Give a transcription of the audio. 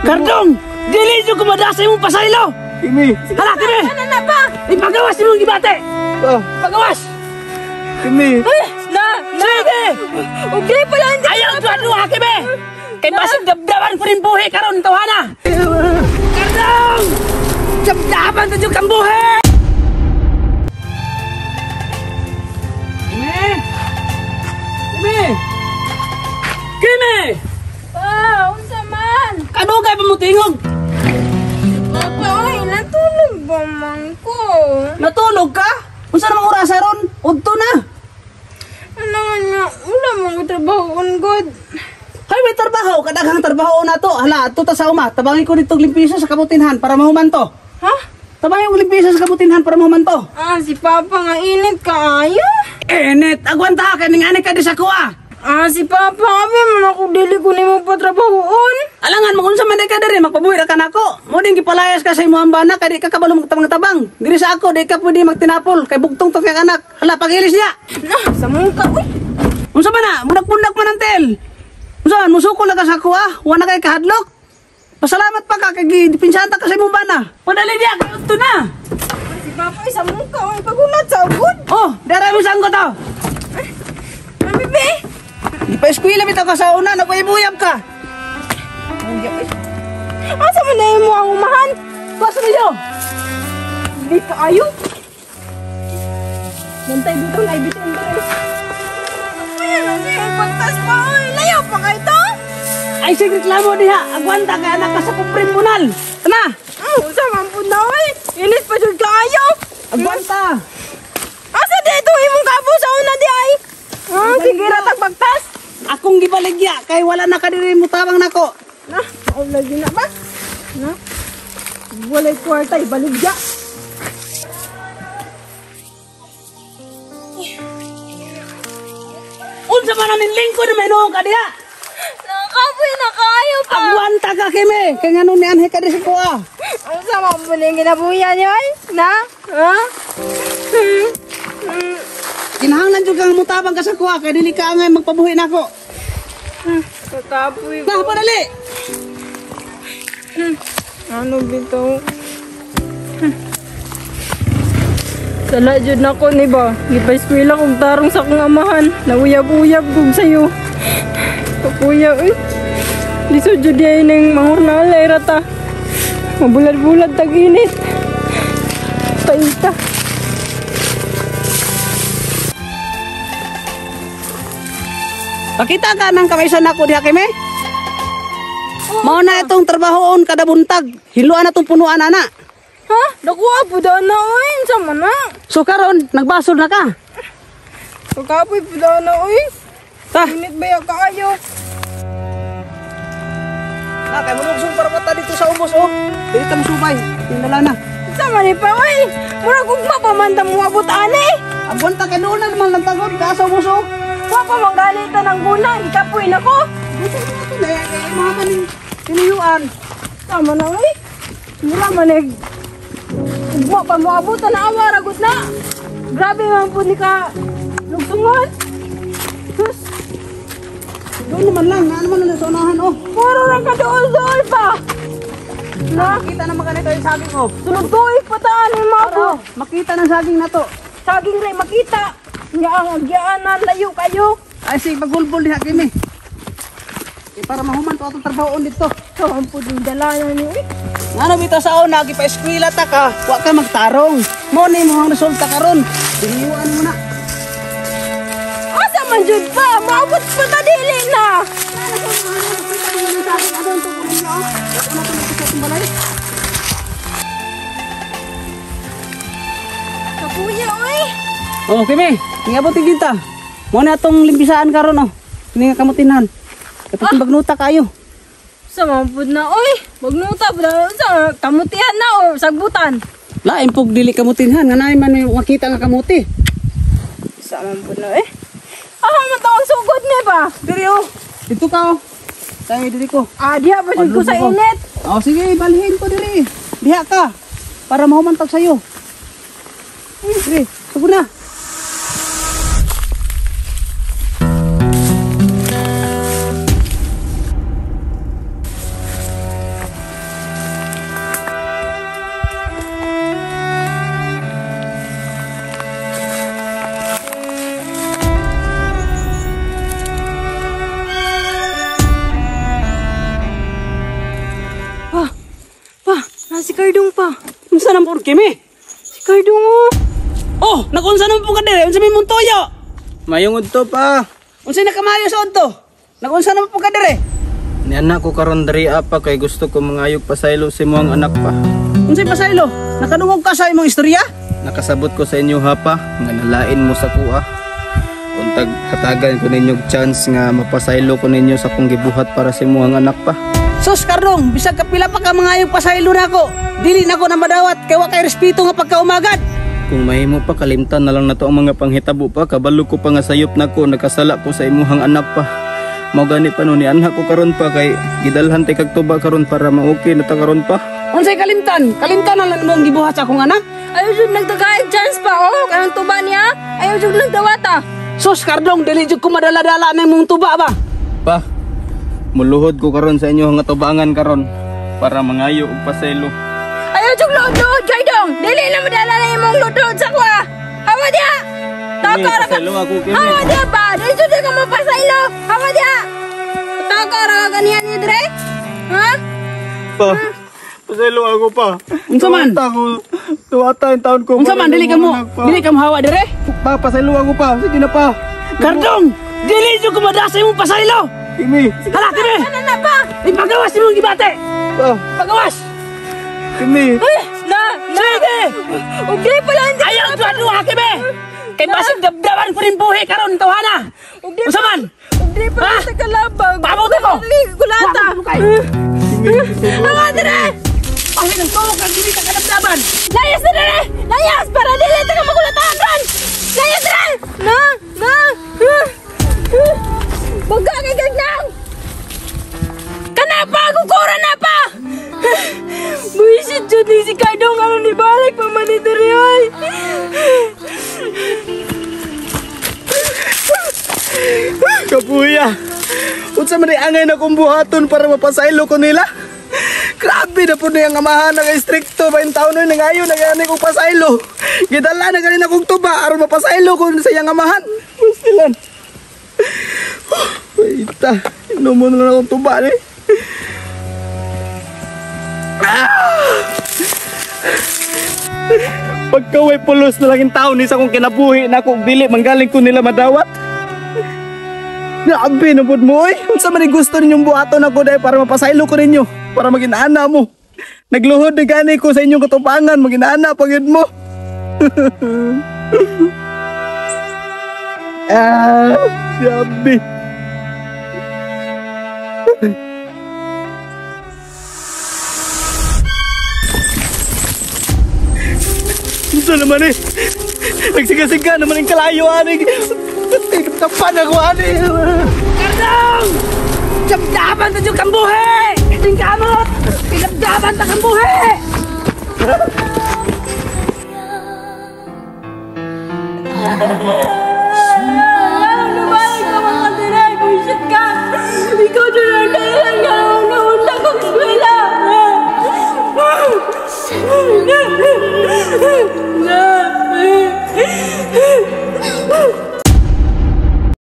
Kardong! Dili jud ko madasa imong pasaylo. Kimi! Hala, Kimi! Ano na ba? Ipagawas imong gibate. Pa! Pagawas! Kimi! Ay, na, na. Sige! Okay pala, hindi. Ayaw duha-duha, Kimi! Kay basig dabdaban ko rin buhi karon tawhana. Kardong! Dabdaban ta jud kang buhi! Kimi! Kimi! Kimi! Pa, unsa man? Kanugay pa mo tingog? Papa, ay, natulog ba man ko? Natulog ka? Unsa namang oras ron? Udto na. Ano nga nga, wala man ko trabaho on god. Hay, may trabaho. Kadaghang trabaho na to. Hala, ato ta sa uma. Tabangin ko nitong limpisa sa kabutinhan para mahuman to. Ha? Tabangin ko limpisa sa kabutinhan para mahuman to. Ah, si Papa nga init kaayo. Init! Agwanta ka! Kaning ani ka di sa kuha! Ah, si Papa, abi man ako dili ko nimo patrabahoon. Alangan, magunsa man di ka diri, magpabuhi ra ka nako. Mo din gipalayas ka sa imong bana, kay di ka kabalo magtabang-tabang. Diri sa ako, di ka pwede magtinapol, kay bugtong to kay anak. Hala, pagilis niya. Na, sa mungka, uy. Unsa man na? Bundak-bundak man ang tel. Unsa man, musukol na ka sa kuha, wa na kay kahadlok. Pasalamat pa ka, kay gidipinsahan ta ka sa imong bana. Padali niya, kay udto na. Ah, si Papa, ay, sa mungka, uy, pagulat sa ugod. Oh, dara mo sangko to. Ah, bebe. Di pa eskwela bitaw ka sa una, nagpayibuyab ka. Asa man na imo ang umahan? Basta ninyo. Di pa ayo. Bantay dito na ibitin dere. Ayan, sige, pagtas pa, oy. Layo pa kay to. Ay, sige, reklamo diha. Agwanta kay anak ka sa pobreng bunal. Tana. Ah, unsa man pud na, oy. Inis pa jud kaayo. Agwanta. Asa dito imong kabo sa una di ay? Ah, sige ra tag bagtas. Akong gibaligya kay wala na ka diri mutabang nako. Na, mao lagi na ba? Na. Walay kwarta ibaligya. Unsa man namin lingkod may noong ka diha? Nakapoy na kaayo pa. Agwanta ka Kimi, kay ngano ni anhi ka diri sa kuha. Unsa man po ning ginabuya niyo ay? Na? Ha? Kinahanglan jud kang mutabang ka sa kuha kay dili ka angay magpabuhi nako. Kakapoy Na, padali. Ano bitaw? Sala jud nako ni ba? Gipa-eskwela kog tarong sa akong amahan. Nauyab-uyab kog sayo. Kapuya oy. Lisod jud diay ning mangurnalay ra ta. Mabulad-bulad tag init. Paita. Pakita ka ng kamaisan nako diha Kimi. Mao na itong trabahoon kada buntag. Hiluan na itong punuan ana. Ha? Nakuha po daw na oy. Unsa man na? So karon nagbasol na ka. Kakapoy po daw na oy. Ta. Init ba ya kaayo? Na kay mulugsong para mata dito sa ubos oh. Dili ta musubay. Tinala na. Unsa man ni pa oy? Murag ugma pa man ta moabot ani. Agwanta kay doon na naman lang tagod ka sa ubos oh. Wa pa man ganita ng guna, gikapoy na ko. Unsa man ato na kay mga kaning tinuyuan. Tama na oy. Mura man eh. Ugma pa moabot na awa ragot na. Grabe man pud ni ka lugsungon. Sus, Doon naman lang, na naman na sa unahan oh. puro ra ka dool-dool pa. Na, makita naman ganito yung saging oh. Sunod tuig pa taan ni mga Para, oh, makita ng saging na to. Saging ray makita. Nga ang agyaan na layo kayo. Ay sige, pagulbol diha Kimi. Eh, para mahuman to atong trabahoon dito. Kawan po din dala na ni. Ngano bitaw sa una gipa-eskwela ta ka, wa ka magtarong. Mo ni mo ang resulta karon. Tiniyuan mo na. Asa man jud pa? Maabot pa ta dili na. Kapuya oy. Oh, Kimi, ngiabot kita. Mo na atong limpisaan karon oh. Kini nga kamutinhan. Dapat bagnuta kayo. Sa man pud na oy. Bagnuta pud na sa kamutihan na o sagbutan. Lain pug dili kamutinhan nga naay man may makita nga kamuti. Sa man pud na eh. Ah, man to ang sugod ni ba? Diri oh. Dito ka oh. Tayo diri ko. Ah, diha pa jud ko sa init. Oh, sige, balhin ko diri. Diha ka. Para mahuman tag sayo. Diri, sugod na. Si Cardong pa. Unsa nang porke me? Si Cardong oh. Oh, nagunsa naman po ka dire? Unsa may mong toyo? Mayungod to pa. Unsa nakamayo sa odto? Nagunsa naman po ka dire? Ni anak ko karon diri pa kay gusto ko mangayog pasaylo sa imong anak pa. Unsay pasaylo? Nakadungog ka sa imong istorya? Nakasabot ko sa inyo ha pa nga nalain mo sa kuha. Untag hatagan ko ninyo og chance nga mapasaylo ko ninyo sa akong gibuhat para sa imong anak pa. Sus Cardong, bisag kapila pa ka mangayog pasaylo nako. Dili nako na madawat kay wa kay respeto nga pagkaumagad. Kung mahimo pa kalimtan na lang nato ang mga panghitabo pa, kabalo ko pa nga sayop nako nakasala ko sa imuhang anak pa. Mao gani pa no ni anak ko karon pa kay gidalhan tay kag tuba karon para ma-okay na ta karon pa. Unsay kalimtan? Kalimtan na lang mo ang gibuhat sa akong anak. Ayaw jud nagdagaig chance pa oh. Kanang tuba niya. Ayaw jud nagdawata. Sus Cardong, dili jud ko madala-dala ng mong tuba ba? Pa, muluhod ko karon sa inyo nga tubangan karon para mangayo og pasaylo. Ayaw jud luod-luod Cardong. Dili na madala na imong luod-luod sa kuha. Hawa diha. Taka ra ka. Pasaylo ako kini. Hawa diha ba? Dili jud ka mapasaylo. Hawa diha. Taka ra ka ganihan ni dire? Ha? Pa, pasaylo ako pa. Unsa man? Tuwata ko, tuwata yung taon ko. Unsa man dili ka mo? Dili ka mo hawa dire? Pa, pasaylo ako pa. Sige na pa. Cardong, dili jud ko madala sa imong pasaylo. Kimi, Hala kini. Ano na pa? Ipagawas imong gibate. pa, Pagawas. kimi. Na, na. Sige. Ug dili pala hindi. Ayaw duha kimi. Kay basig dabdaban ko ning buhi karon tawhana. Ug dili Unsa man? Ug dili pala Ha? sa kalabag. Pabuti ko. Dili kulata. Wa mo kay. Hawa dire. Pahin ang tuok ang dili ka kadabdaban. Layas na dire! Layas! Para dili ta ka makulatan ron! Layas dire! Na! Na! Baga kay gagnang! Kana pa! Kukura na pa! Buisit jud ni si Cardong aron ibalik pa man ni diri oy. Kapuya. Unsa man angay na kong buhaton para mapasaylo ko nila? Grabe na po niyang amahan ng stricto ba yung taon nun nangayo na gani kong pasaylo. Gidala na gani na kong tuba aron mapasaylo ko sa iyang amahan. Mustilan. Waita, inumo na lang akong tuba ni. Ah! Pagkaway pulos na lang yung taon ni sa akong kinabuhi na akong dili manggaling ko nila madawat. Grabe na pud mo oy. Unsa man gusto ninyong buhaton ako dahil para mapasaylo ko ninyo, para maging ana mo. Nagluhod na gani ko sa inyong katupangan, maging ana pa gyud mo. Ah, grabe. Unsa naman eh? Nagsiga-siga naman ang kalayo ani. Tapan ako ani. Cardong! Dabdaban ta jud kang buhi! Tingkamot! Pinabdaban ta kang buhi!